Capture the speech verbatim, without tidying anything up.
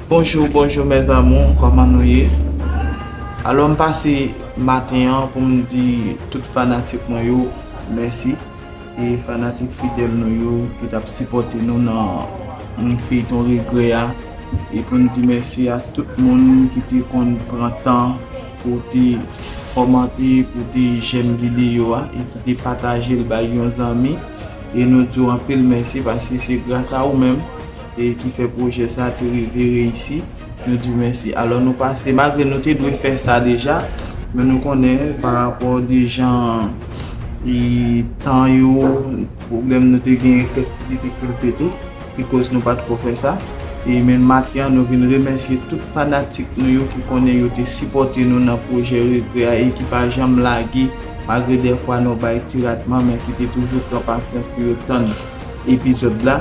Bonjou, bonjou mes amours, kòman nou ye? Alò, m pase maten an pou m di tout fanatik mwen yo mèsi. E fanatik fidèl nou yo ki t ap sipòte nou nan feyton Regrè a. E pou n di mèsi a tout moun ki te konn pran tan pou te kòmante, pou te jèm videyo a, e pou te pataje l bay yon zanmi. E nou di w anpil mèsi paske se gras a ou menm e ki fè pwojè sa te rive reyisi. Nou di mèsi. Alò nou pase, malgre nou te dwe fè sa deja, men nou konnen pa rapò de jan e tan yo, pwoblèm nou te gen, fèktivite ki te pete, ki koz nou pa t ko fè sa. E men maten an, nou vin remèsye tout fanatik nou yo ki konnen yo te sipòte nou nan pwojè Regrè a e ki pa janm lage, malgre dèfwa nou bay ti ratman, men ki te toujou pran pasyans pou yo tann epizòd la.